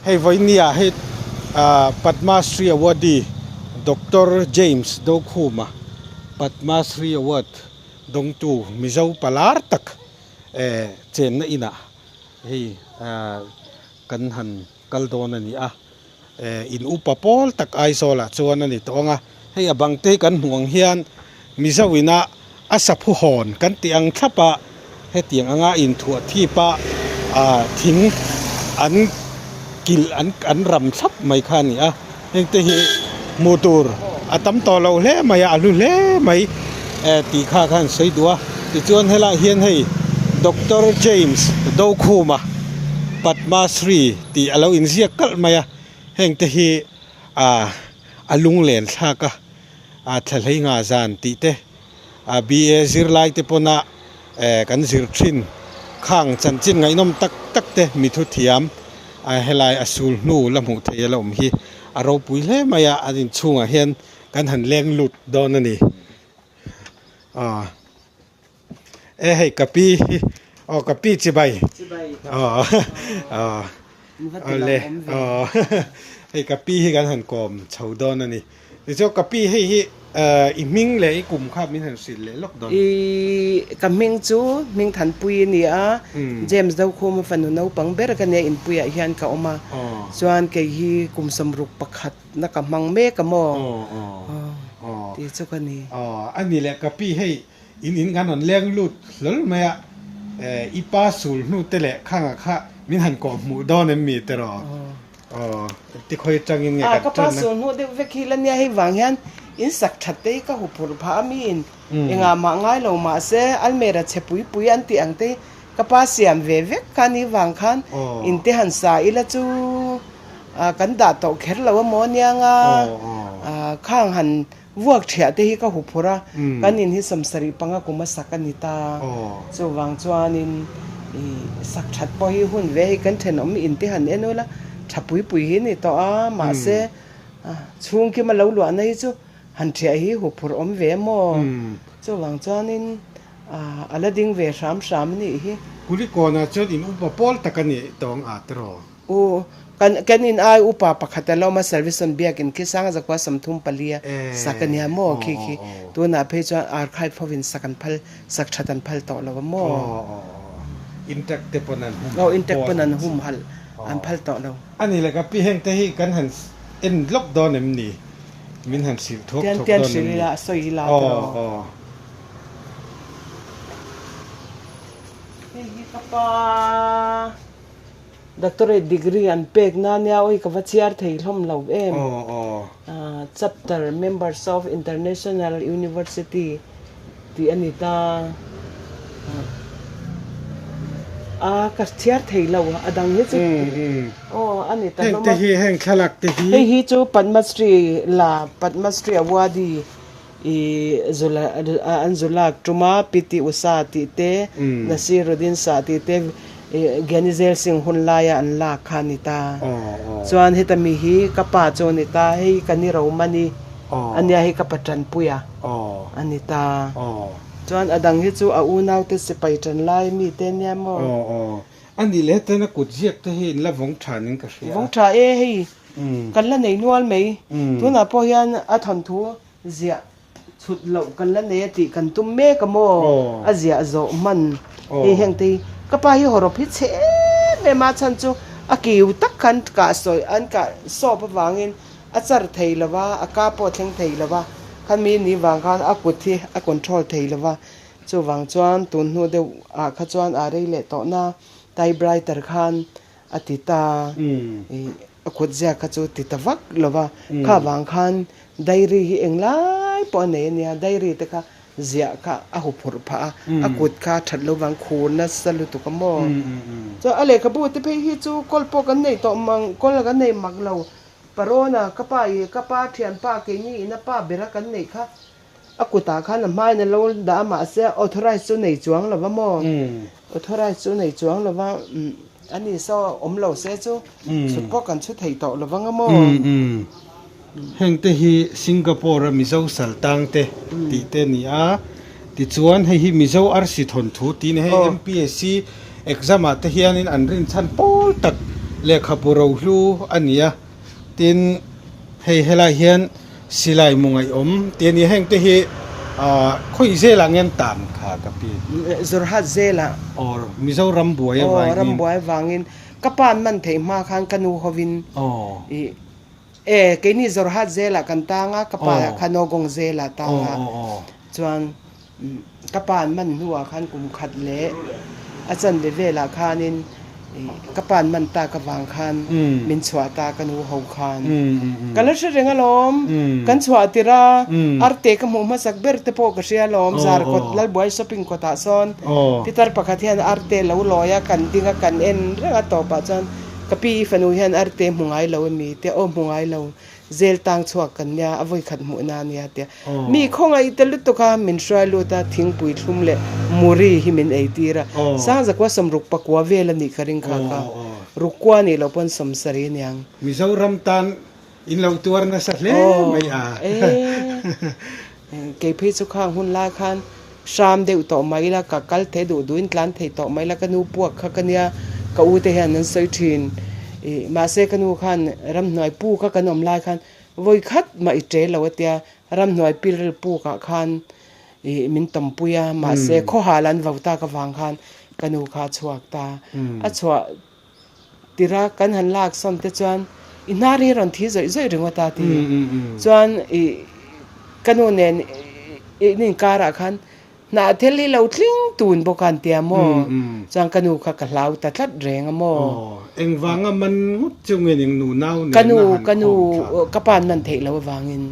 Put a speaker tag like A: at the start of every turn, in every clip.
A: Hei vawinia hei Padma Shri Awardee Doctor James Dokhuma Padma Shri Award dawngtu Mizo palar tak chenna inah hei kan han kal dawn a ni a. In upa pawl tak Aizawlah chuan a ni tawh ang a, hei a bang te hi kan hmuh ang hian Mizo ina a saphu hawn kan tih ang thlap a, hetiang anga inthuah thip a thing an kilh an an ram thlap mai kha a ni a, heng te hi hmuh tur a tam tawh lo hle mai a, a hlu hle mai tih kha khan sawi duh a, tichuan helaiah hian hei Doctor James Dokhuma Padma Shri tih a lo inziak kalh mai a, heng te hi ah a lunglen thlak a, ah thlahlei nga zan tih te ah BA zirlai te pawna eh kan zir thin khang chanchin ngaihnawm tak tak te mi thu thiam ah helai a sul hnu la hmuh theih a la awm hi a ropui hle mai a, an inchhungah hian kan han leng lut dawn a ni ah. E hei ka pi hi aw ka pi chibai aw aw awle aw hei ka pi hi kan han kawm chho dawn a ni tichuan ka pi hei hi i hming leh i kum kha min han hrilh leh lawk dawn.
B: I ka hming chu Hmingthanpui a ni a, James Dokhuma fanu naupang ber ka nia inpuiah hian ka awm a, chuan kei hi kum 61 na ka hmang mek a maw tih chu ka ni.
A: Aw a ni leh ka pi hei In in kan rawn leng lut hlawl mai a, i pa sul hnu te leh khanga kha min han kawh hmuh dawn em mi tiraw? Aw, tikhawi atangin nge kan
B: Ka pa
A: tan a?
B: sul hnu deuh vek hi la nia, hei vang hian in sak that te hi ka hu phurh phah a mi in engah mah ngai lo mahse almera chhe pui pui an tih ang te hi ka pa siam ve vek kha ni vang khan in te han sa ila chu kan dah tawh kher lo a maw aniang a, khang han Vuak thiah te hi ka hu phur a, kan in hi 75 kum a sak a ni ta. Chuvang chuanin i sak that pawh hi hun ve hei kan thenawm in te han en ula tha pui pui hi ni tawh a, mahse chhung kima lo luahna hi chu han thiah hi hu phur awm ve maw? Chuvang chuanin a la ding ve hram hram a nih hi.
A: Kulikawnah chuan in upa pawl tak a ni tawng a tiraw?
B: U, kan kan in ai upa pakhat a lo awm a, Service-on biakin khi sanga zakua 34 a sak a nia maw khi khi tunah phei chuan archive hovin sak an phal sak that an phal tawh lo a maw.
A: Intact te pawn an humhalh
B: Aw intact pawn an humhalh an phal tawh lo.
A: A ni le ka pi heng te hi kan han en lawk dawn em ni? Min han hrilh thuak
B: Tian
A: thuak
B: tian
A: dawn em
B: hrilh
A: ni?
B: ila a sawi ila
A: Aw
B: tawh.
A: aw.
B: Hei hi ka pa. Doctorate degree an pek na nia awi ka va chhiar thei hlawm lo em. Chapter Members of International University tih a ni ta. A ka chhiar thei lo a dang hi chu aw a ni ta hlawm a.
A: Heng te hi heng thlalak te hi.
B: Hei hi chu Padma Shri la Padma Shri Awardee i zula an zulak tuma PT Usha tih te Nasiruddin Shah tih te Gyani Zail Singh hun laia an lak kha a ni ta. Chuan heta mi hi ka pa chu a ni ta, hei ka ni Romani a nia hei ka pa Tanpuia a ni ta. Chuan a dang hi chu a unaute sipai tan lai mi te nia maw?
A: A nih leh hetiang a kut ziak te hi in la vawng tha nin ka hria.
B: Vawng tha e hei kan la nei nual mai. Tunah pawh hian a thawnthu Ziah chhut loh kan la nei a tih kan tum mek a maw? A ziah zawh hman hei heng te hi ka pa hi hawrawp hi chhe em em a chhan chu a kiu tak khan kah sawi an kah sawp avangin a char thei lo va a ka pawh a thleng thei lo va khan mi ni vang khan a kut hi a control thei lo va chuvang chuan tun hnu deuh ah kha chuan a rei leh tawh na typewriter khan a ti ta ih A kut ziak kha chu ti ta vak lo va, kha vang khan diary hi englai pawh a nei a nia, diary te kha ziah kha a hu phurh phah a, a kut kha a that lo vang khur nasa lutuk a maw. Chuan a lehkhabu te phei hi chu kawl pawh kan nei tawh mang, kawl kan nei mak lo, Parona ka pa i ka pa thianpa keini ina pa bera kan neih kha a kutah khan a hmain a lo dah a mahse authorized chu nei chuang lo va maw authorized chu nei chuang lo va a ni saw awm lo se chu chhut pawh kan chhu thei tawh lo vang a maw.
A: Heng te hi Singapore a Mizo saltang te tih te a ni a tichuan hei hi Mizo arsi thawnthu tih a ni hei MPSC exam ah te hianin an rinchhan pawl tak Lehkhabu rohlu a ni a, tin hei helai hian silai mu ngaihawm tih a ni a, heng te hi ah khawi zelah nge an tan kha ka pi?
B: Zawrhat zelah.
A: Aw Mizoram buai avangin.
B: Aw ram buai avangin ka pan man theih hma khan ka nu hovin ih e keini Zawrhat zelah kan tang a, ka pa kha Nogong zelah tang a chuan Ka pa an man hnuah khan kum khat leh a chanve velah khanin ka pa an man tak avang khan min chhuah ta ka nu ho khan. Ka la hre reng alawm, kan chhuah tirh a, arte ka hmuh hmasak ber te pawh ka hria alawm, Zarkawt Lalbuai shopping kawtah sawn pitar pakhat hian arte lo lawi a, kan ding a, kan en reng a tawpah chuan ka pi i fanu hian arte hmu ngai lo emi te aw hmu ngai lo. Zel tang chhuak kan nia, a vawi khat hmuhna a nia tia. Mi khawngaih ta lutuk a, min hruai lut a, thingpui thlum leh muri hi min ei tir a. Sangzakua sawmruk pakua vel a nih ka ring kha ka. Rukkua nih loh pawn sawmsarih a niang.
A: Mizoram tan in lo tuar nasa hle mai a.
B: Kei phei chu khang hun lai khan hram deuh tawh mai ila, ka kal thei duh duhin tlan thei tawh mai ila, ka nu puak kha ka nia, ka u te hian an sawi thin. Ih, mahse ka nu khan ramhnuai puk a kan awm lai khan vawi khat mah i ṭe lo a tia, ramhnuai pilril puk ah khan ih min tawmpui a, mahse khawhal an vo tak avang khan ka nu kha a chhuak ta. A chhuah Tira kan han lak sawn te chuan i hnar hi rawn thi zawih zawih ringawt a ti. Chuan i ka nu nen in inkarah khan hnah thil hi lo tling tun bawk a an tia maw? Chuan ka nu kha ka hlau ta tlat reng a maw?
A: Aw, engvanga man ngawt chu nge ning nu nau
B: nen a han khawm thlak? Ka nu, ka pa'n man theih loh avangin,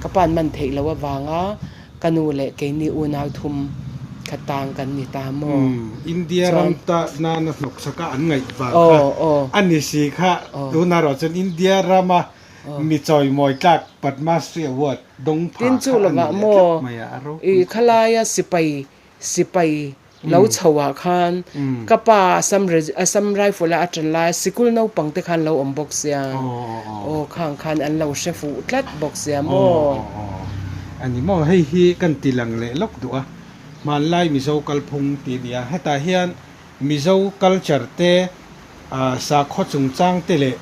B: ka pa'n man theih loh avanga Ka nu leh keini unau thum kha tang kan ni ta maw?
A: India ram ta nana hnawksak a an ngaih vang kha a ni si kha tuna erawh chuan India rama mi chawimawi tlak Padma Shri Award dawng pha kha a ni leh tlat mai a, a ropui.
B: I khalaia sipai sipai lo chho ah khan ka pa Assam Assam Rifle a a tan laia sikul naupang te khan lo awm bawk sia aw khang khan an lo hre fuh tlat bawk sia maw.
A: A ni maw hei hi kan ti lang leh lawk duh a hmanlai Mizo kalphung tih a ni a hetah hian Mizo culture te sakhaw chungchang te leh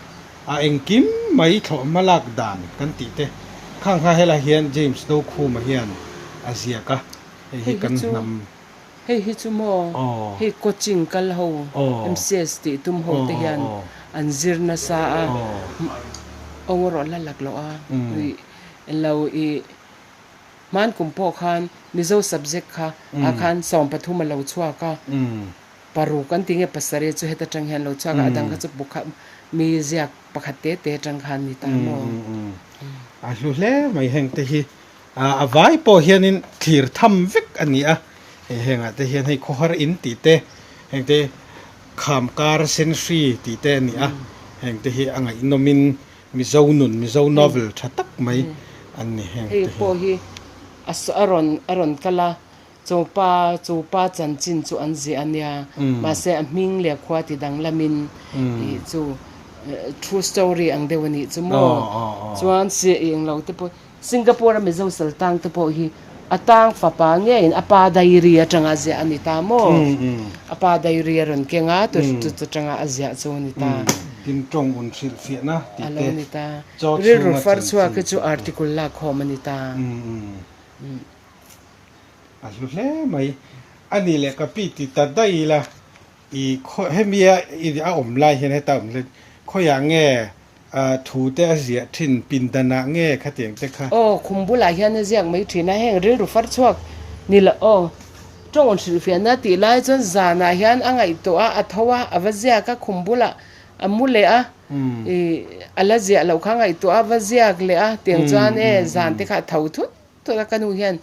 A: a engkim mai thlawh hma lak dan kan tih te khang kha helai hian James Dokhuma hian a ziak a hei hi kan hnam
B: Hei hi chu maw hei coaching kal ho MCS tih tum ho te hian an zir nasa a, awng erawh la lak loh a, lo i hman kum pawh khan Mizo subject kha ah khan 13 a lo chhuak a, paruk an ti nge pasarih chu heta tang hian lo chhuak a, a dang kha chu bukha mi ziak pakhat te te atang khan ni ta maw.
A: A hlu hle mai heng te hi. A vai pawh hianin thlir tham vek a ni a, hei hengah te hian hei khawhar in tih te, heng te kham kar sen hri tih te a ni a, heng te hi a ngaihnawmin Mizo nun, Mizo novel tha tak mai an ni heng te hi.
B: Hei pawh hi a rawn a rawn kal a, chupa chupa chanchin chu an ziah a nia, mahse a hming leh khua ti danglamin ih chu true story ang deuh a nih chu maw, chuan englo te pawh. Singapore a Mizo sal tang te pawh hi a tang fapa ngeiin a pa diary atanga ziah a ni ta maw? A pa diary a rawn keng a, chu chu atanga a ziah chu a ni ta.
A: Tin tawng un hrilh fiahna tih
B: te chaw chhunga Rilru far chhuak hi chu article lak khawm a ni ta.
A: A hlu hle mai. A nih leh ka pi ti ta daih ila I khaw hemia i a awm lai hian heta awm hian khawiah nge thu te a ziah thin pindanah nge khatiang te kha?
B: Aw, khum bulah hian a ziak mai thin a, heng rilru far chhuak ni lo aw. Tawng hrilhfiahna tih lai chuan zanah hian a ngaihtuah a, a tho a, a va ziak a, khum bulah a mu leh a, i a la ziah loh kha ngaihtuah a, va ziak leh a, tiang chuan e zan te kha a tho thut. Tuna ka nu hian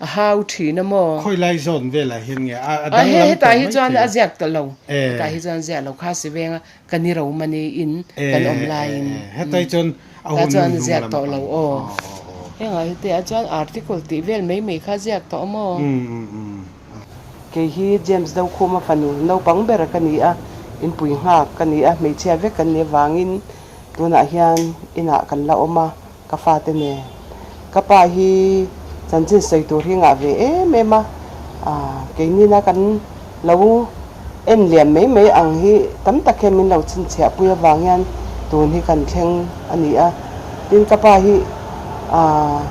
B: a hau thin a maw?
A: Khawi lai zawn velah hian nge a danglam tawh
B: mai Hetah hi chuan a ziak ta lo. Hetah hi chuan ziah lo kha si veng a, ka ni ro mani in kan awm laiin.
A: Hetah hi chuan a hun
B: chuan a ziak tawh lo aw. Hengah hi te ah chuan article tih vel mai mai kha a ziak tawh a maw? Kei hi James Dokhuma fanu naupang ber ka ni a, inpui nghak ka ni a, hmeichhia vek kan nih avangin tunah hian inah kan la awm a. Ka fate nen. Ka pa hi chanchin sawi tur hi ngah ve em em a, keini na kan lo En liam mai mai ang hi tam tak hian min lo chhinchhiah pui avang hian tun hi kan thleng a ni a. Tin ka pa hi aah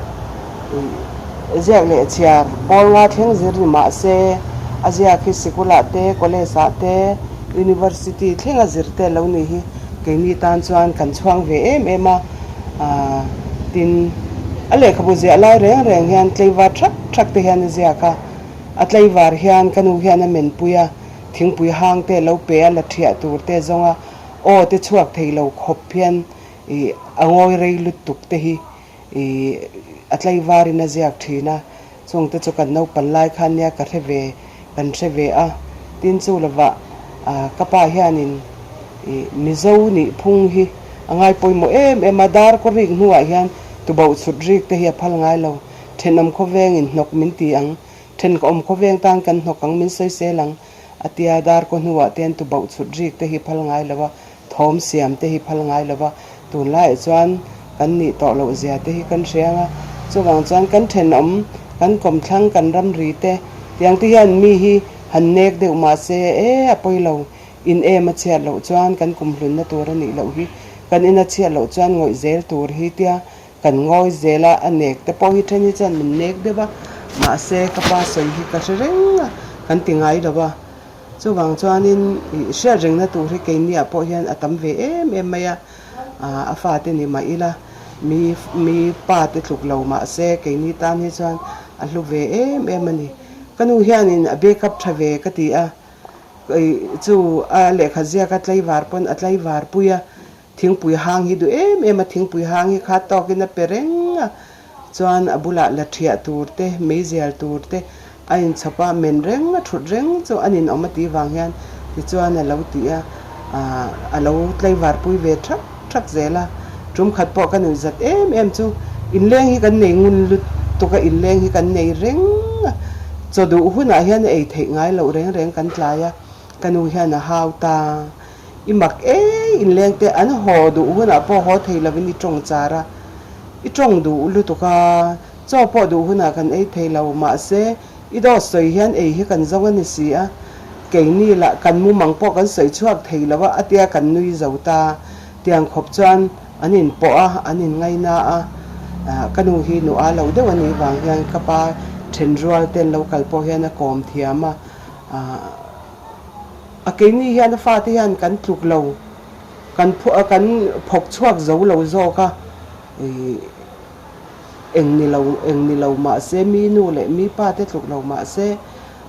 B: ziak leh chhiar pawl nga thleng zir ni mah se a ziak hi sikulah te, college ah te, university thleng a zir te lo ni hi keini tan chuan kan chhuang ve em em a. Aah tin a lehkhabu ziah lai reng reng hian tleivar thak thak te hian a ziak a. A tlaivar hian ka nu hian a menpui a, thingpui hang te lo pe a, la thiah tur te zawng a, aw te chhuak thei lo khawp hian ih a ngawi rei lutuk te hi ih a tlaivarin a ziak thin a, chung te chu kan naupan lai khan nia ka hre ve kan hre ve a, tin chu lovah ah ka pa hianin ih Mizo nih phung hi a ngai pawimawh em em a, dar kaw rik hnuah hian tuboh chhut rik te hi a phal ngai lo. Thenawm khawvengin hnawk min ti ang, thenawm khawveng tan kan hnawk ang min sawisel ang, a tia dar kaw hnuah te an tu bauh chhut rik te hi phal ngai lo a, thawm siam te hi phal ngai lo a, tunlaiah chuan kan nih tawh loh zia te hi kan hre ang a, chuvang chuan kan thenawm, kan kawmthlang, kan ramri te tiang te hian mi hi han nek deuh mahse e a pawi lo, in em a chhiat loh chuan kan kumhlunna tur a nih loh hi, kan in a chhiat loh chuan ngawih zel tur hi tia Kan ngawi zel a, a nek te pawh hi then hi chuan min nek deuh a, mahse ka pa sawi hi ka hre reng a, kan ti ngai lo a. Chuvang chuanin ih hriat rengna tur hi keiniah pawh hian a tam ve em em mai a, a fate ni mah ila mi mi pa te tluk lo mahse keini tan hi chuan a hlu ve em em a ni. Ka nu hianin a backup tha ve ka ti a, ih chu a lehkha ziak a tlaivar pawn a tlaivar pui a, Thingpui hang hi duh em em a, thingpui hang hi kha tawkin a pe reng a, chuan a bulah la thiah tur te, meizial tur te a inchhawp a, men reng a thut reng chu a ninawm a tih vang hian tichuan a lo ti a, aah a lo tlaivar pui ve thak thak zel a, tum khat pawh ka nuih zat em em chu inleng hi kan nei ngun lutuk a, inleng hi kan nei reng a, chaw duh hunah hian a ei theih ngai loh reng reng kan tlai a, ka nu hian a hau ta. I mak e, inleng te an haw duh hunah pawh haw thei lovin i tawng char a, i tawng duh lutuk a, chaw pawh duh hunah kan ei thei lo, mahse i dawt sawi hian ei hi kan zawng a ni si a, keini lah kan mumang pawh kan sawi chhuak thei lo a, a tia kan nui zo ta, tiang khawp chuan an inpawh a, an inngaina a, ka nu hi nu a lo deuh a nih vang hian ka pa thenrual te an lo kal pawh hian a kawm thiam a, A keini hian a fate hian kan tluk lo, kan kan phawk chhuak zo lo zawk a, ih eng ni lo eng ni lo mah se mi nu leh mi pa te tluk lo mah se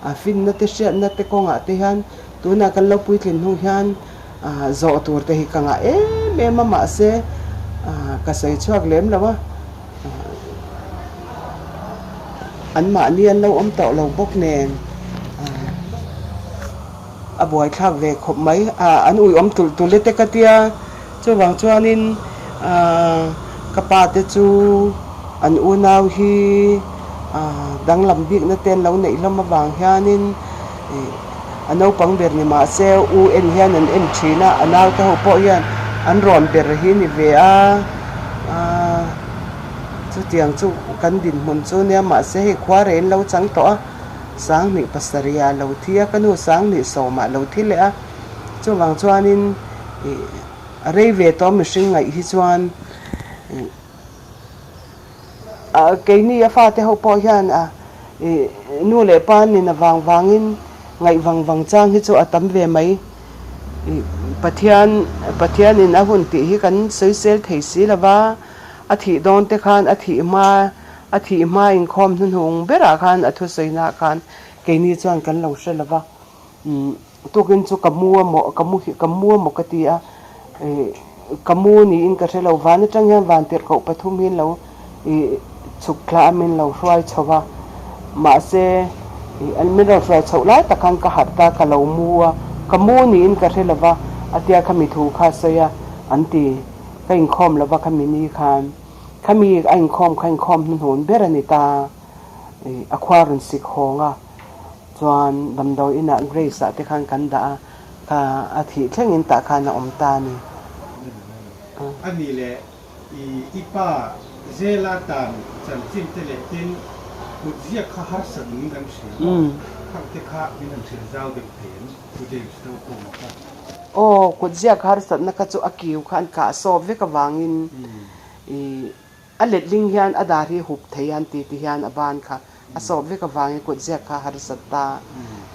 B: a finna te hriatna te kawngah te hian tunah kan lo puitlin hnu hian ah zawh tur te hi ka ngah em em a mahse ah ka sawi chhuak lem lo a, Anmahni an lo awm tawh lo bawk nen a buaithlak ve khawp mai. An ui awm tulh tulh e te ka tia, chuvang chuanin ka pa te chu an unau hi danglam bikna te an lo neih hlawm avang hianin a naupang ber ni mah se u en hian an en thin a, a naute ho pawh hian an rawn ber hi ni ve a. Chutiang chu kan dinhmun chu nia mahse hei khua rei an lo chang tawh a, Sanghnih pasarih ah lo thi a, ka nu Sanghnih sawmah lo thi leh a, chuvang chuanin ih a rei ve tawh mihring ngaih hi chuan ih ah keini a fate ho pawh hian a ih nu leh pa nin avang vangin ngaih vang vang chang hi chu a tam ve mai. Pathian Pathianin a hun tih hi kan sawisel thei si lo va, a thih dawn te khan a thih hma a thih hma inkhawm hnuhnung berah khan a thusawinaah khan keini chuan kan lo hre lo va, tukin chu ka mu a maw ka mu ka mu a maw ka ti a, ih ka mu niin ka hre lo, van atang hian van tirhkoh pathum hi an lo ih chhuk thla a min lo hruai chho va, mahse ih an min rawn hruai chhoh lai tak khan ka harh ta ka lo mu a, ka mu niin ka hre lo va, a tia khami thu kha a sawi a, an ti ka inkhawm lo va khami ni khan, khami a inkhawm kha inkhawm hnuhnun ber a ni ta, ih a khua rawn sik hawng a, chuan damdawi inah Grace ah te khan kan dah a, kha a thih thlengin tah khan a awm ta a ni.
A: A ni leh I i pa zela tan chanchin te leh tin kut ziak kha harsat in kan hria maw? Khang te kha min han hrilh zau deuh thei em Pu James Dokhuma kha?
B: Aw, kut ziak harsatna kha chu a kiu kha an kah sawp vek avangin ih a letling hian a dar hi hup thei a an ti ti hian a ban kha a sawp vek avangin kut ziak kha a harsat ta.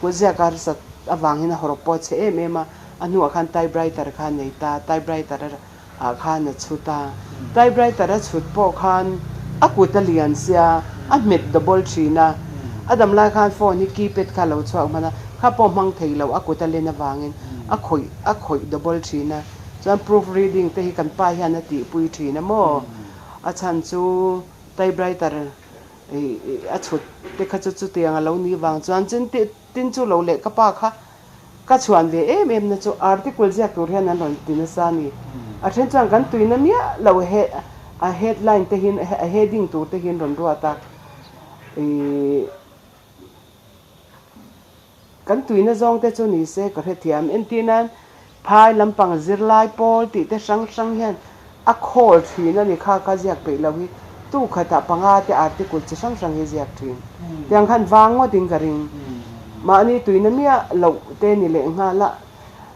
B: Kut ziak a harsat avangin a hawrawp pawh a chhe em em a, a hnuah khan typewriter kha a nei ta, typewriter a ah khan a chhut a, typewriter a chhut pawh khan a kut a lian sia, a hmet double thin a, a dam lai khan phone hi keypad kha a lo chhuak hman a, kha pawh hmang thei lo a kut a len avangin a khawih a khawih double thin a, chuan proof reading te hi kan pa hian a tihpui thin a maw, a chhan chu typewriter a chhut te kha chu chutiang a lo nih vang chuan tin chu lo leh ka pa kha Ka chhuan ve em em na chu article ziak tur hian an rawn ti nasa a ni. A then chuan kan tuina miah lo a headline te hian a heading tur te hian rawn ruat a, ih kan tuina zawng te chu ni se ka hrethiam. Entir nan phai lampang zirlai pawl tih te hrang hrang hian a khawl thin a ni kha ka ziak peih lo hi tu khatah panga te article chi hrang hrang hi ziak thin. Tiang khan vang ngawtin ka ring. Mahni tuina miah loh te ni leh nghal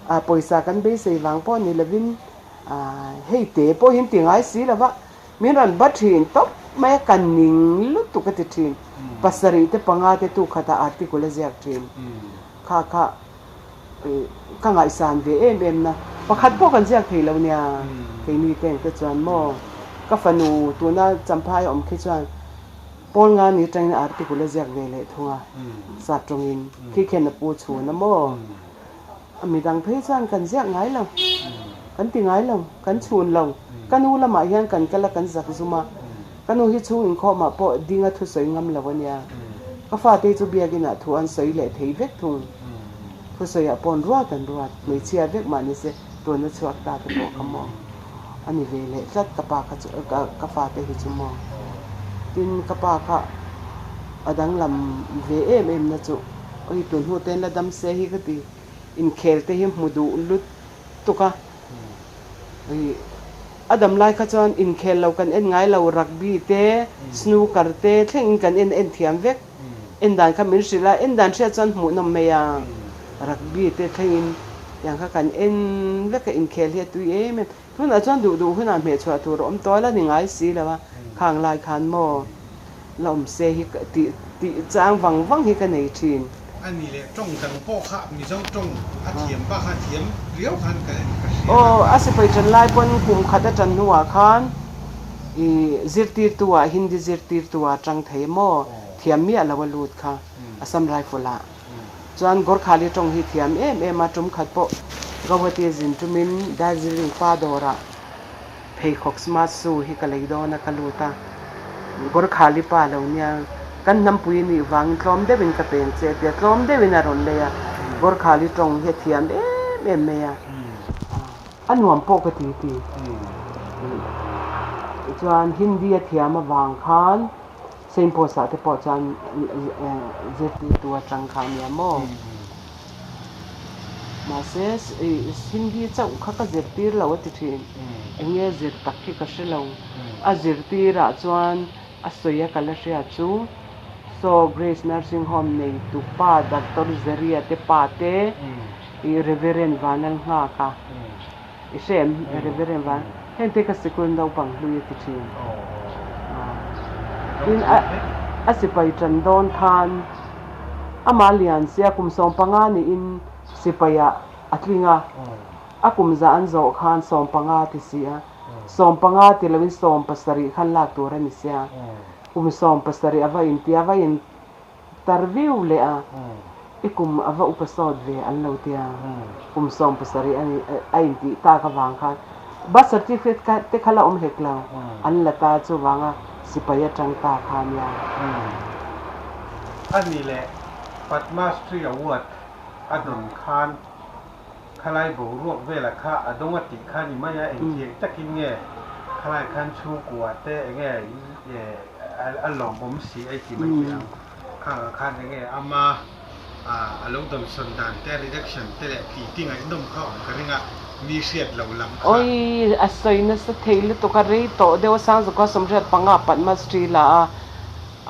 B: a, pawisa kan beisei vang pawh ni lovin hei te pawh hi an ti ngai si lo va, min rawn ba thin tawp mai a, ka ning lutuk a ti thin. Pasarih te panga te tu khatah article a ziak thin. Kha kha ka ngaihsan ve em em na pakhat pawh kan ziak thei lo nia keini te ang te chuan maw ka fanu tuna Champhai a awm khi chuan Paul nga ni atangin article a ziak ve leh thung a sap tawngin khi khian a pu chhun a maw a midang phei chuan kan ziak ngai lo kan ti ngai lo kan chhun lo ka nu lamah hian kan kal a kan zak zum a ka nu hi chhung inkhawmah pawh ding a thusawi ngam lo a nia ka fate chu biakinah thu an sawi leh thei vek thung. Thusawiah pawn ruat an ruat, hmeichhia vek mah nise tuna chhuak ta te pawh kha maw a ni ve leh tlat ka pa kha chu ka fate hi chu maw. Tin ka pa kha a danglam ve em em na chu awi tun hnu ten la dam se hi ka ti inkhel te hi hmu duh lutuk a, a dam lai kha chuan inkhel lo kan en ngai lo rugby te snooker te thleng in kan en en thiam vek. En dan kha min hrilh a, en dan hriat chuan hmuhnawm mai a, rugby te thlengin tiang kha kan en vek a, inkhel hi a tui em em. Tunah chuan duh duh hunah hmehchhuah tur a awm tawh la ni ngai si lo a, khang lai khan maw la awm se hi tih tih chang vang vang hi ka nei thin.
A: A ni leh tawng dang pawh kha Mizo tawng a thiam bak a thiam riau khan ka ka hria a.
B: Aw, a sipai tan lai pawn kum khat a tan hnuah khan i zirtirtu ah Hindi zirtirtu ah tang thei maw? Thiam miah lo a lut kha Assam Rifle ah chuan Gorkhali tawng hi thiam em em a, tum khat pawh Gauhati zin tumin Darjeeling pa dawrah pheikhawk smart shoe hi ka lei dawn a ka lut a, Gorkhali pa lo nia kan hnampui nih vangin tlawm deuhin ka peng che a tia tlawm deuhin a rawn lei a, Gorkhali tawng hi a thiam em em mai a. A nuam pawh ka ti ti. Chuan Hindi a thiam avang khan Saint Paul's ah te pawh chuan zirtirtu atang kha a nia maw? Mahse Hindi chauh kha ka zirtir lo a ti thin. Eng nge zir tak hi ka hre lo. A zirtirah chuan a sawi a ka la hria chu saw Grace Nursing Home neitu pa Doctor Zeria te pa te i Reverend Vanal Nghaka i hre em Reverend Van heng te ka sikul naupang hlui a ti thin. Tin a sipai tan dawn khan amah lian sia kum 15 niin sipaiah a tling a, a kum zah an zawh khan 15 a ti si a. 15 ti loin 70 khan lak tur a ni sia. Kum 70 a va inti a, va intar viau leh a, i kum a va upa sawt ve an lo tia. Kum 70 a ni a intih tak avang khan birth certificate kha te kha la awm hek lo, an la ta chuvanga sipai atang ta kha a nia.
A: A ni leh Padma Shri Award a dawn khan Khalai boruak velah kha a dawng a tih kha ni mai a, engtiang takin nge khalai khan chhungkua te enge a lawmawm si ei ti mai teh ang. Khang ah khan enge ama a lo dawnsawn dan te reduction te leh tih ti ngaihnawm kha awm ka ring a, mi hriat lo lam kha.
B: Awii a sawi nasa thei lutuk a, rei tawh deuh a Sangzawka 85 Padma Shri la a,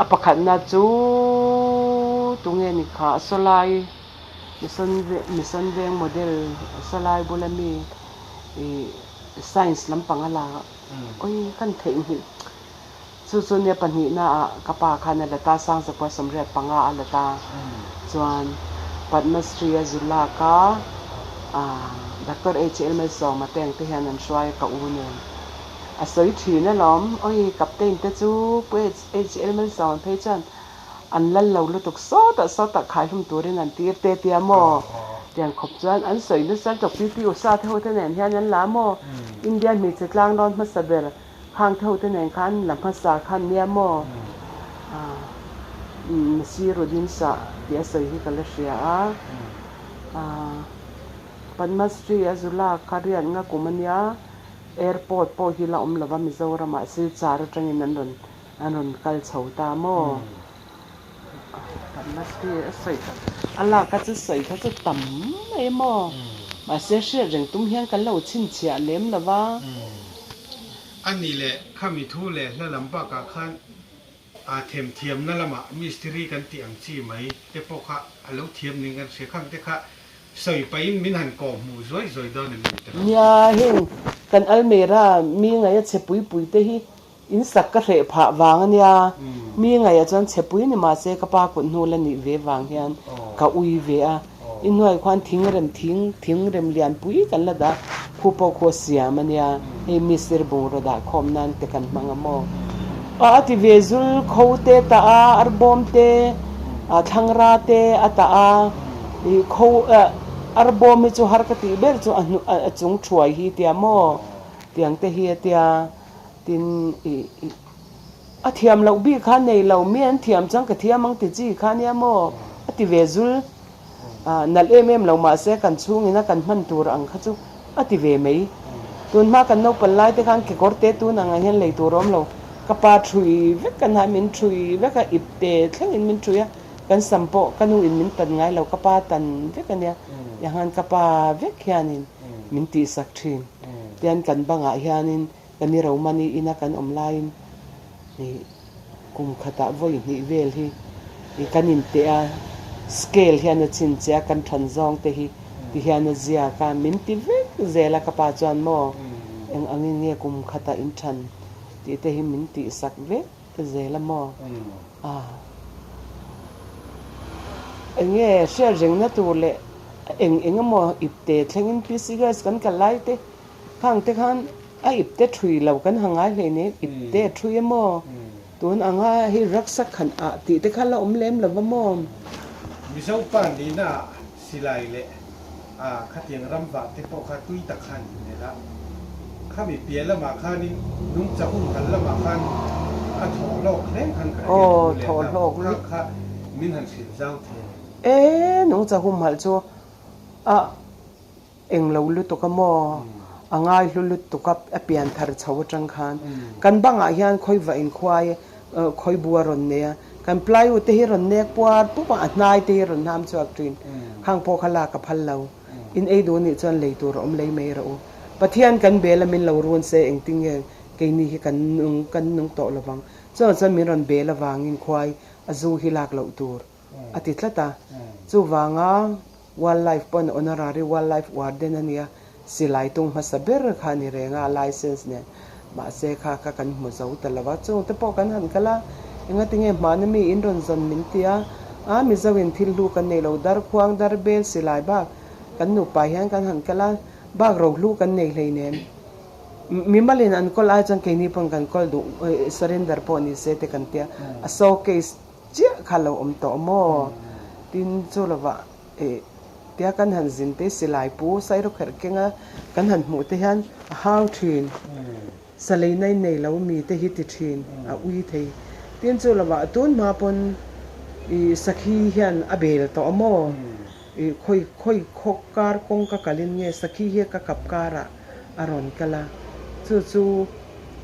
B: a pakhatna chu. tunge ni kha sawlai mission mission veng model sawlai bula mi ih science lampang a la oi kan theihnghilh chu chu nia pahnihna ah ka pa khan a la ta Sangzakua 85 a la ta chuan Padma Shri a zu lak a ah Doctor HL Malsawma te ang te hian an hruai a ka u nen. A sawi thin alawm, awi Captain te chu Pu HL Malsawma phei chuan an lal lo lutuk sawtah sawtah khaihlum turin an tir te tia maw? Tiang khawp chuan an sawi nasa lutuk PP Usha te ho te nen hian an la maw? India hmeichhe tlang rawn hmasa ber khang te ho te nen khan la hmasa khan nia maw? Nasiruddin Shah tih a sawi hi ka la hria a. Padma Shri a zu lak kha riat nga kum a nia. Airport pawh hi la awm lova Mizoramah Silchar atangin an rawn an rawn kal chho ta maw? Padma Shri a sawi kha a lak a chu sawi kha chu tam mai maw? Mahse hriat reng tum hian kan lo chhinchhiah lem lova.
A: A ni leh khami thu leh hla lam bakah khan a themthiamna lamah mistiri kan tih ang chi mai te pawh kha a lo thiam ning kan hria khang te kha sawi pahin min han kawh hmuh zuai zuai dawn em ni te lo.
B: Nia heng kan almera mi ngaia chhe pui pui te hi in sak ka hreh phah vang a nia, mi ngaia chuan chhe pui ni mah se ka pa kut hnu la nih ve vang hian ka ui ve a, i hnuai khuan thing rem thing thing rem lian pui kan la dah khu pawh khu a siam a nia, hei mistiri bungraw dah khawm nan te kan hmang a maw? A ti ve zul kho te tah a, arbawm te, thlangra te a tah a, ih kho arbawm hi chu har ka tih ber chu a hnu a chung thuai hi tia maw? Tiang te hi a tia tin ih a thiam loh bik kha nei lo mi an thiam chuan ka thiam ang ti chi kha nia maw? A ti ve zul. Nalh em em lo mahse kan chhungin a kan hman tur ang kha chu a ti ve mai. Tun hma kan naupang lai te khan kekawr te tun ang ah hian lei tur a awm lo. Ka pa thui vek kan ha min thui vek a, ip te thlengin min thui a, kan sam pawh ka nu in min tan ngai lo, ka pa tan vek a nia. Tiang khan ka pa vek hianin min tihsak thin. Tian kan bangah hianin ka ni Romani ina kan awm laiin ih kum khatah vawi hnih vel hi ih kan inteh a, scale hian a chhincheh a, kan than zawng te hi ti hian a ziak a, min ti vek zel a ka pa chuan maw eng angin nge kum khatah in than tih te hi min tihsak vek zel a maw a eng nge hriat rengna tur leh eng eng emaw ipte thlengin PC girls kan kal lai te. Khang te khan a ipte thui lo kan ha ngai hlei nen ipte a thui emaw tun anga hei raksa khan ah tih te kha la awm lem lo va maw?
A: Mizo pa nihna ah silai leh a khatiang ram vah te pawh kha tui tak khan in hmel a, khami piah lamah khanin nungcha humhal lamah khan a thawh hlawk hleng khan ka hriat thu leh hla pawh kha kha min han hrilh zau thei.
B: E nungcha humhal chu a Eng lo lutuk a maw? A ngai hlu lutuk a, a pian thar chho atang khan. Kan bangah hian khawivah inkhuai khawibu a rawn nei a, kan plywood te hi rawn nek puar pup a, a hnai te hi rawn hnam chhuak thin. Khang pawh kha lak a phal lo. In ei duh nih chuan lei tur a awm lei mai rawh u. Pathian kan bel a min lo run se engtin nge keini hi kan nung kan nung tawh lovang. Chuan chuan min rawn bel avangin khuai a zu hi lak loh tur a ti tlat a. Chuvanga Wildlife pawn Honorary Wildlife Warden a nia, silai tung hmasa ber kha a ni reng a, a license nen. Mahse kha kha kan hmu zo ta lo a, chung te pawh kan han kal a, engati nge hmana mi in rawn zawn min ti a, a Mizo in thil hlu kan nei lo, darkhuang, darbel, silai bak kan nupa hian kan han kal a, bak rohlu kan nei hleinem. Mimalin an kawl ai chuan keini pawn kan kawl duh, surrender pawh ni se te kan tia, a saw case chiah kha lo awm tawh maw? Tin chu lovah eh tia kan han zin te silai pu sairawkherh kenga kan han hmuh te hian a hau thin, saleina in nei lo mi te hi ti thin, a ui thei. Tin chu lovah tun hma pawn ih sakhi hian a bel tawh maw? Ih khawi khawi khaw kar kawng ka kalin nge sakhi hi ka kap karah a rawn kal a, chu chu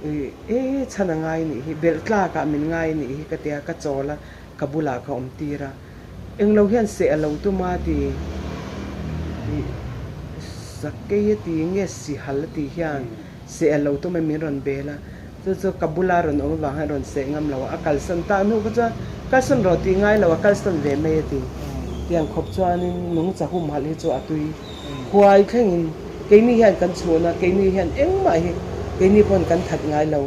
B: ih e chhan a ngai nih hi, belh tlakah min ngai nih hi ka tia, ka chawl a, ka bulah ka awm tir a, englo hian seh a lo tum a ti ih sakei a ti nge sihal a ti hian seh a lo tum a min rawn bel a. Chu chu ka bula rawn awm avang hian rawn seh ngam lo a, a kalsan ta hnu kha chuan kalsan rawh tih ngai lo a kalsan ve mai a ti. Tiang khawp chuanin nungcha humhalh hi chu a tui huai thlengin keini hian kan chhun a, keini hian engmah hi keini pawn kan that ngai lo.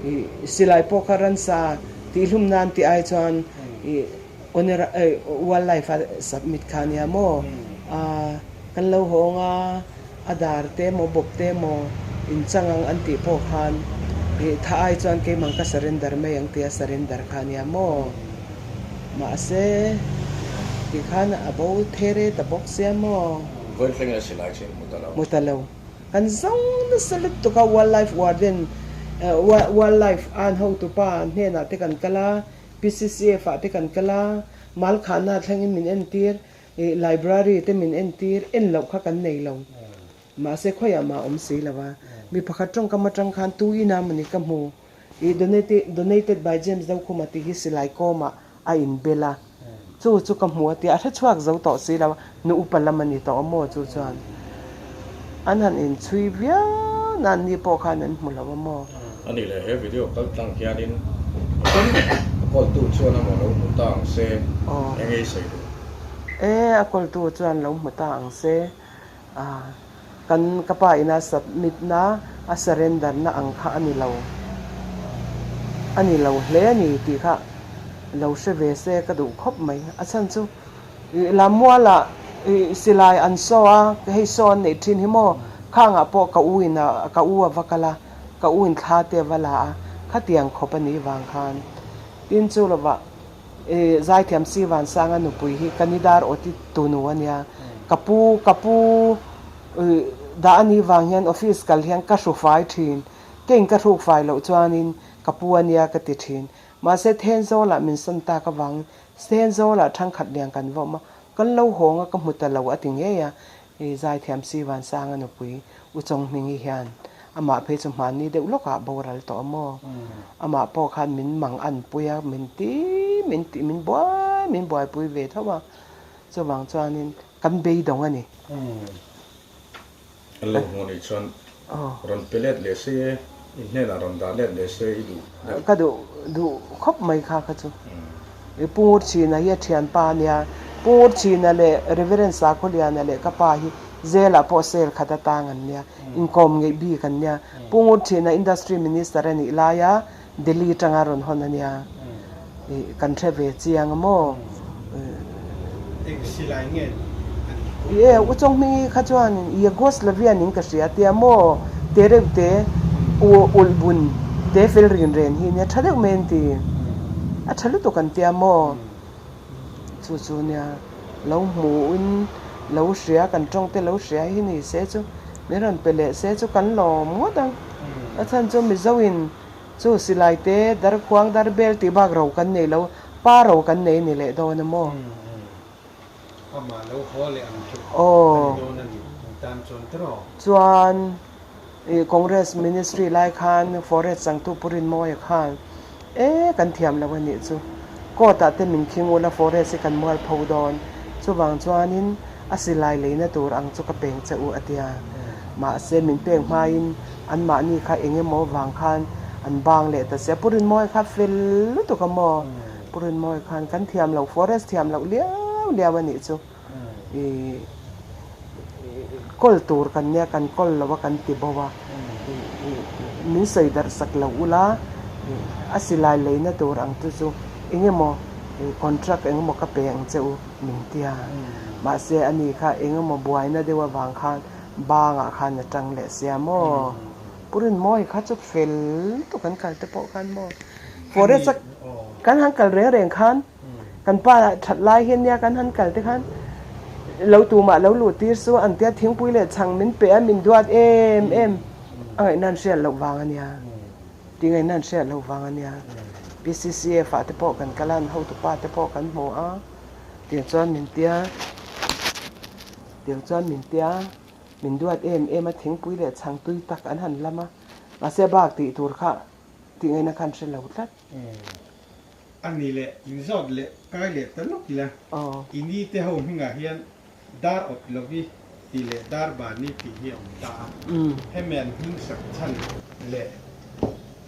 B: Ih silai pawh kha ransa tihhlum nan tih ai chuan ih Owner wildlife a submit kha ania maw? Aaa kan lo hawng a, a dar te maw bawp te maw in chang ang an tih pawh khan ih tha ai chuan keimah ka surrender mai ang tia surrender kha ania maw? Mahse tikhan a bo there ta bawk sia maw?
C: Vawiin a silai chin hmu ta lo.
B: Hmu ta lo. Kan zawng nasa lutuk a wildlife warden wildlife an hotupa hnenah te kan kal a. PCCF ah te kan kal a, Malkhana thlengin min entir, ih library te min entir, en loh kha kan nei lo. Mahse khawiah mah awm si lo a. Mi pakhat tawngkam atang khan tu ina mawni ka hmu, ih donated by James Dokhuma tih hi silai kawmah a inbel a. Chu chu ka hmu a tia, a hre chhuak zo tawh si lo a, nu upa lam a ni tawh a maw chu chuan. An han inchhui viau nan ni pawh khan an hmu lo a maw.
C: A nih leh he video kal tlang hianin a kawltu chuan a maw lo hmu ta ang se, eng ei sawi duh?
B: E, a kawltu chuan lo hmu ta ang se, kan ka pa ina submit na a surrender na ang kha a ni lo, a ni lo hle a ni tih kha lo hre ve se ka duh khawp mai. A chhan chu ih Lammuala ih silai an saw a, hei saw an neih thin hi maw, khangah pawh ka u in a ka u a va kal a, ka u in thla te a va la a, khatiang khawp a nih vang khan tin chu lovah. I zaithiam si Vansanga nupui hi ka ni dar awti tunu a nia. Ka pu ka pu dah a nih vang hian office kal hian ka hru fai thin. Keng ka hruk fai loh chuanin ka pu a nia ka ti thin. Mahse Thenzawlah min sawn tak avangin Thenzawlah thangkhat lian kan va awm a, kan lo hawng a ka hmu ta lo a ti ngei a. I zaithiam si Vansanga nupui U Chawnghmingi hian amah phei chu hmanni deuh lawkah boral tawh a maw? Amah pawh khan min mang an pui a, min ti min ti min buai min buaipui ve tho a, chuvang chuanin kan beidawng a ni.
C: An lo hmuh nih chuan rawn pe let leh se, i hnenah rawn dah let leh se i duh
B: deuh. Ka duh duh khawp mai kha kha chu. I Pu Ngurchhina hi a thianpa a nia. Pu Ngurchhina leh Reverend Sakhawliana leh ka pa hi Zelah pawh cell khat atang an nia. Inkawm ngeih bik an nia. Pu Ngurchhina Industry Minister a nih laia Delhi atanga rawn hawn a nia. Ih kan hre ve chiang a maw?
A: Eng silai nge an
B: ni? Ih e, U Chawnghmingi kha chuan Yugoslavian in ka hria tia maw? Te reuh te, u ulh bun te fel rin ren hi nia tha deuh mai an ti. A tha lutuk an tia maw? Chu chu nia lo hmuhin lo hria kan tawng te lo hria hi ni se chu min rawn pe leh se chu kan lawm ngawt ang. A chhan chu Mizo in Chu silai te darkhuang darbel tih bak ro kan nei lo, pa ro kan nei ni leh dawn a maw?
A: Amah lo haw leh ang tluk a ni dawn a ni in tan chuan tawh.
B: Chuan i Congress Ministry lai khan Forest changtu Pu Rinmawia khan e kan thiam lo a nih chu, court ah te min khing ula Forest hi kan mual pho dawn, chuvang chuanin a silai leina tur ang chu ka peng che u a tia. Mahse min pek hmain Anmahni kha eng emaw vang khan an bang leh ta sia. Pu Rinmawia kha fel lutuk a maw? Pu Rinmawia khan kan thiam loh, forest thiam loh liau liau a nih chu. Ih kawl tur kan nia, kan kawl lo a kan ti bo a. Min sawi darh sak lo ula, a silai leina tur ang te chu eng emaw contract eng emaw ka pe ang che u min tia. Mahse ani kha eng emaw buaina deuh avang khan Bangah khan a tang leh sia maw? Pu Rinmawii kha chu fel lutuk an kal te pawh khan maw? Forest a kan han kal reng reng khan kan pa that lai hian nia kan han kal te khan lo tumah lo luh tir su an tia thingpui leh chhang min pe a min duat em em a ngaihna an hriat loh vang a nia tih ngaihna an hriat loh vang a nia PCCF ah te pawh kan kal a an hotupa te pawh kan hmu a tiang chuan min tia. Tiang chuan min tia, min duat em em a, thingpui leh chhang tui tak an han lam a, mahse bak tih tur kha tih ngaihna khan hre lo tlat.
A: A ni leh min zawt leh kai leh ta lawk ila, i ni te ho hmingah hian dar awt lovi tih leh dar bani tih hi a awm ta a, hemi an hming sak chhan leh.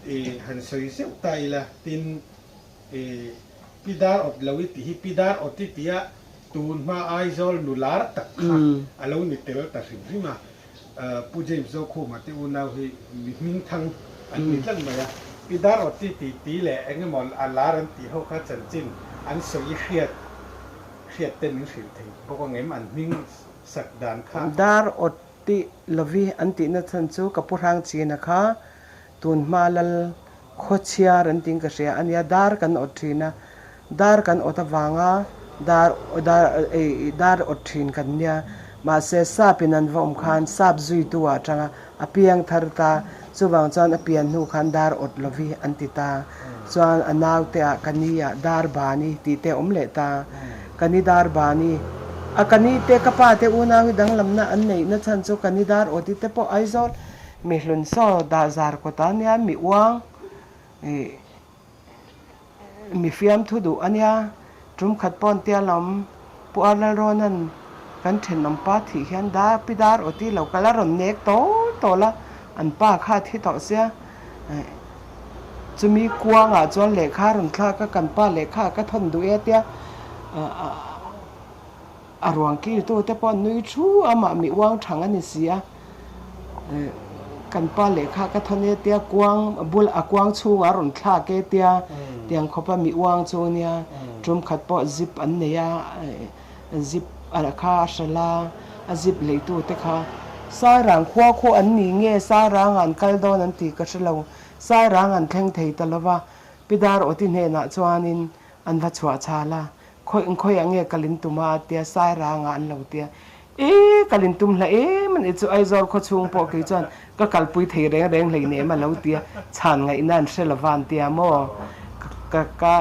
A: I han sawi zeuh ta ila, tin i Pi Dar Awt lo i tih hi Pi Dar Awt i tia tun hma Aizawl nu lar tak kha a lo ni tel ta hrim hrim a. Pu James Zokhuma te unau hi mi hming thang an ni tlat mai a. Pi Dar Awt i tih tih leh eng emaw a lar an tih ho kha chanchin an sawi hriat hriat te min hrilh thei bawk ang em an hming sak dan kha.
B: Dar Awt tih lovi an tihna chhan chu ka pu hrang china kha Tun hma lal khawchhiar an tiin ka hria a nia, dar kan awt thin a, dar kan awt avanga dar dar ei dar awt thin kan nia, mahse sap in an va awm khan sap zuitu ah atanga a piang thar ta, chuvang chuan a pian hnu khan dar awt lovi an ti ta, chuan a naute ah ka ni ah dar bani tih te a awm leh ta, ka ni dar bani a ka ni te ka pa te unau hi danglamna an neihna chhan chu ka ni dar awt i te pawh Aizawl Mi hlun saw dah zar kawt a nia, mi uang ih mi fiamthu duh a nia. Tum khat pawh an tia lawm, Pu Arlalrawna'n kan thenawm pa thih hian dar pi dar aw ti lo kal a rawn nek tawl tawl a, an pa kha a thi tawh sia. Chumi kuangah chuan lehkha a rawn thlak a, kan pa lehkha ka thawn duh e a tia. A ruang kiltu te pawh an nui thu a, mah mi uang thang a ni si a. Kan pa lehkha ka thawn e tia kuang bul a kuang chhungah a rawn thlak e tia tiang khawpa mi uang chu a nia. Tum khat pawh zip an nei a, zip kha a hralh a, a zip leitu te kha Sairang khua khu an ni nge Sairangah an kal dawn an tih ka hre lo. Sairang an thleng thei ta lo va, Pi Dar Awti hnenah chuanin an va chhuah chhal a. Khawi khawiah nge kal in tum a tia Sairangah an lo tia. E kal in tum hla em a nih chu Aizawl khaw chhung pawh kei chuan ka kalpui thei reng reng hlei nem a lo tia chhan ngaihna an hre lova an tia maw ka ka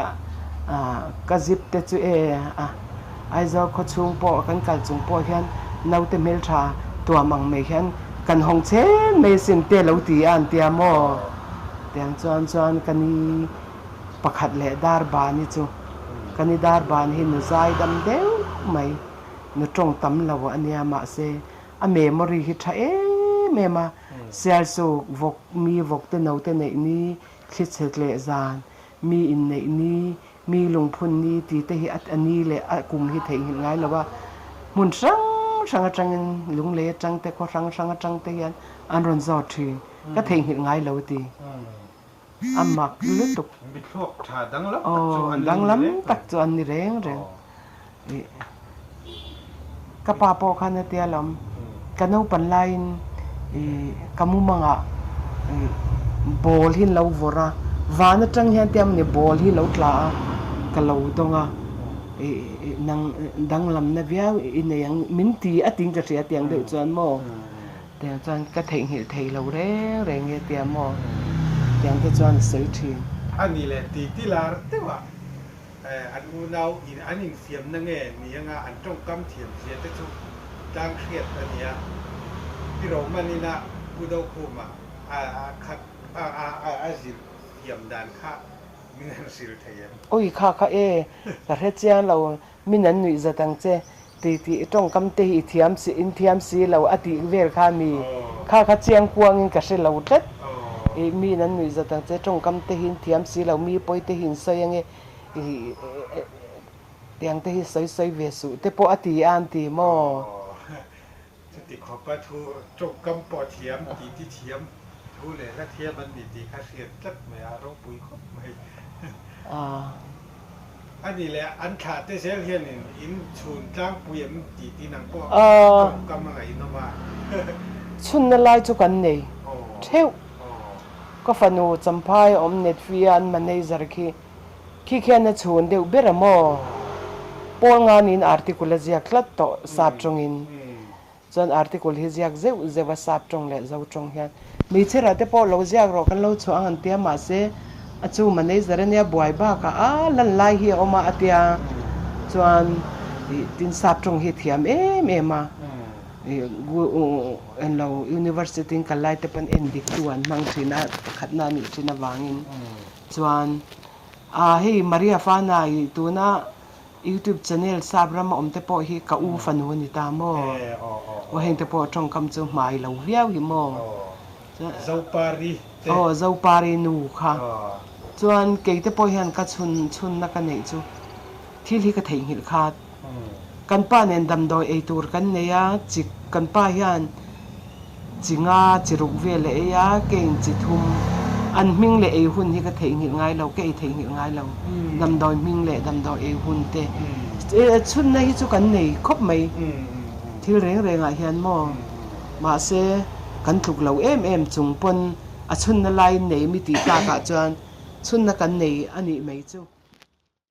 B: ka zip te chu e a Aizawl khaw chhung pawh kan kal chung pawh hian naute hmeltha tuam ang mai hian kan hawng chhen mai asin te lo ti a an tia maw tiang chuan chuan ka ni Pakhat leh dar ban hi chu ka ni dar ban hi nu zai dam deuh mai, nu tawng tam lo a nia mahse a memory hi tha em em a, sialsuk vawk mi vawk te no te neih ni, thli chhe leh zan, mi inneih ni, mi lungphun ni tih te hi a ni leh a kum hi theihnghilh ngai lo a, hmun hrang hrang atangin lunglei atang te khaw hrang hrang atang te hian an rawn zawt thin, ka theihnghilh ngai lo a ti. A mak lutuk.
A: Mithluak tha danglam tak chu an ni reng reng.
B: Tak chu an ni reng reng. Ka pa pawh khan a tia lawm, ka naupan laiin ka mumangah ball hi an lo vawrh a, van atang hian tia mawni ball hi lo tla a, ka lo dawng a, nang danglamna viau i nei ang min ti a tiin ka hria tiang deuh chuan maw. Tiang chuan ka theihnghilh thei lo reng reng nge tia maw? Tiang te chuan a sawi thin.
A: A ni leh ti ti lar deuh a, an unau in an infiamna nge ni anga an tawngkam thiam zia te chu tlang hriat a ni a. Pi Romanina Pu Dokhuma a khat a a zir thiam dan kha min han hrilh thei em?
B: Ui kha kha e, ka hre chiang lo, Min an nuih zat ang che, ti tih tawngkam te hi i thiam si, in thiam si lo a tih vel kha mi kha kha chiang kuangin ka hre lo tlat. I min an nuih zat ang che, tawngkam te hi in thiam si lo, mi pawi te hi in sawi ange, i tiang te hi sawi sawi ve suh te pawh a ti a an ti maw?
A: Chuti khawpa thu tawngkam pawh thiam, titi thiam, thu leh hla thiam an ni tih kha hriat tlat mai a, ropui khawp mai. A ni leh an thlah te zel hianin in chhun tlangpui em tih tin ang pawh tawngkam a ngaihnawm a.
B: Chhunna lai chu kan nei theuh. Ka fanu Champhai a awm Netfia an manager khi khi khian a chhun deuh ber a maw? Paul Nganin article a ziak tlat tawh sap tawngin. Chuan article hi ziak zeuh zeuh a sap tawng leh zo tawng hian. Hmeichhera te pawh lo ziak rawh kan lo chhuah ang an tia mahse a chu manager ania buai bakah a lan lai hi a awm a a tia. Chuan ih tin sap tawng hi a thiam em em a ih englo university in kal lai te pawn en dik tu an hmang thin a pakhatna a nih thin avangin. Chuan ah hei Maria Fana ih tuna YouTube channel sap rama awm te pawh hi ka u fanu a ni ta maw? Aw heng te pawh tawngkam chu hmai lo viau hi maw?
A: Zopari
B: te. Aw Zopari nu kha. Chuan kei te pawh hian ka chhun chhunna ka neih chu thil hi ka theihnghilh khat. Kan pa nen damdawi ei tur kan nei a, chi kan pa hian chi nga chi ruk vel a ei a, keiin chi thum. An hming leh ei hun hi ka theihnghilh ngai lo, ka ei theihnghilh ngai lo. Damdawi hming leh damdawi ei hun te. Chhunna hi chu kan nei khawp mai thil reng rengah hian maw. Mahse, kan tluk lo em em chung pawn a chhunna laiin nei mi tih takah chuan chhunna kan nei a nih mai chu.